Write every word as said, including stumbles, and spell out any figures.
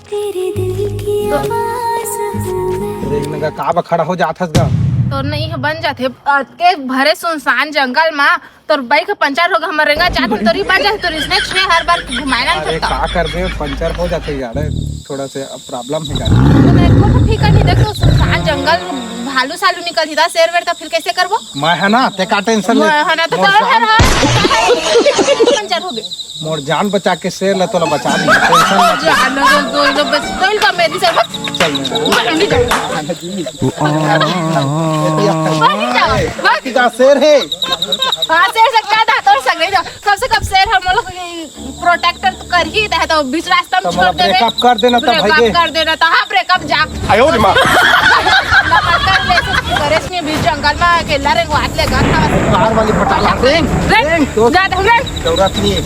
तेरे दिल की आवाज हूँ मैं। रेंगना का बा खड़ा हो जात हस गा? तोर नहीं ह बन जाथे। अतके भरे सुनसान जंगल मा तोर बाइक ह पंचर हो गे, हमर रेंगा जात हन, तोर ही बन जाथे, तोर इसने छे हर बार घुमाए ना अरे सकता। का करबे, पंचर हो जाथे यार, थोड़ा से प्रॉब्लम हे गाड़ी। तो मैं को तो ठीक नहीं देख, तो सुनसान जंगल, भालू सालू निकल ही ता, शेर वेर, तो फिर कैसे करबो? मैं है ना, ते का टेंशन ले? मैं है ना, तो मोर तोर जान, हर हर पंचर हो गे। मोर जान बचा के शेर ला तोला बचा ली, टेंशन मत ले। जान दो, दो, दो, बस, दो इनका मेरी से, बस। चल मेरा। मैं नहीं जाऊँगा। ये तो यार, वही जाओ, बस। का शेर है। हाँ, शेर सकता था, तोड़ सकते थे। कम से कम शेर हम लोग प्रोटेक्टर तो कर ही रहे, तो बीच रास्ता में तो छोड़ मतलब देवे। ब्रेकअप कर देना था भाई ब्रेकअप के। कर देना था, हाँ, ब्रेकअप जा। आयो रे माँ। नमस्कार, ले सकते, गणेश ने बीच जंगल में अकेला रेंगवात ले गा था। कार वाली पटाला, रेंग, रेंग, रेंग, तो जा, रेंग। जरूरत नहीं है।